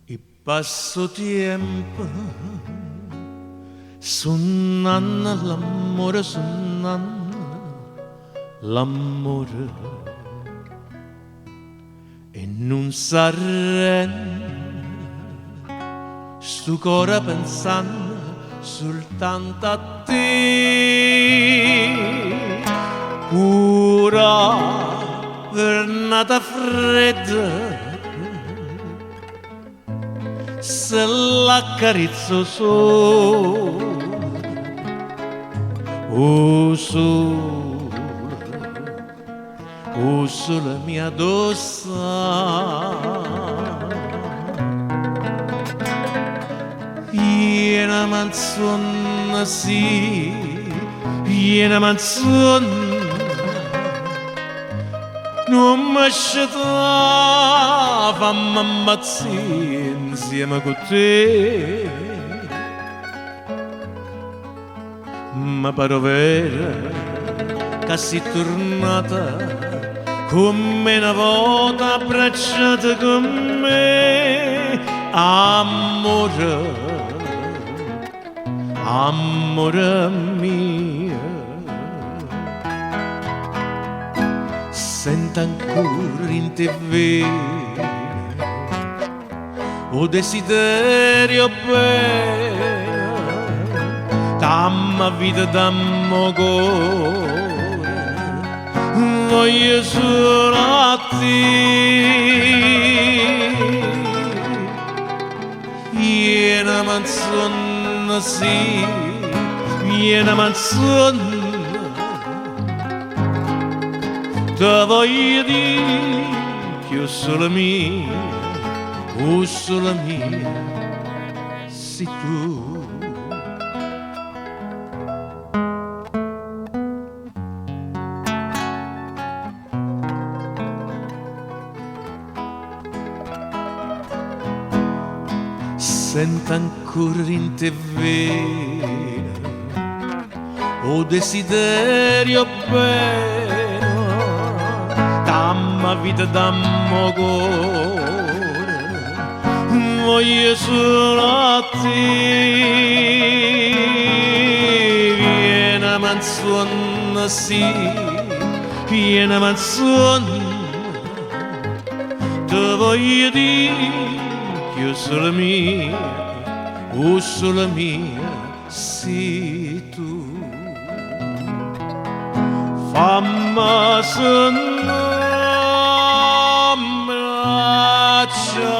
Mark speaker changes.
Speaker 1: E passo 'o tiempo sunnanno l'ammore, sunnanno l'ammore e nun s'arrenne stu core pensanno sultanto a te. Pure 'a vernata fredda se l'accarezza 'o sole, 'o sole, 'o sole mio addò sta? Viene m'ansonno, sì, viene m'ansonno, nun me scetà, famme 'mpazzì insieme cu te. Me pare overo ca si turnata comme 'na vota abbracciata cu me. Ammore, ammore mio. Sento ancora dint' 'e vene 'o desiderio 'e bene, damme 'a vita, damme 'o core, voglio sulo a te. Viene m'ansonno, sì, viene m'ansonno, te voglio di' che 'o sole mio, 'o sole mio, si tu. Sento ancora dint' 'e vene 'o desiderio 'e bene, damme 'a vita, damme 'o core, voglio sulo a te. Viene m'ansonno, sì, viene m'ansonno, te voglio di' che 'o sole mio, 'o sole mio, si tu. Famme sunnà 'mbraccio.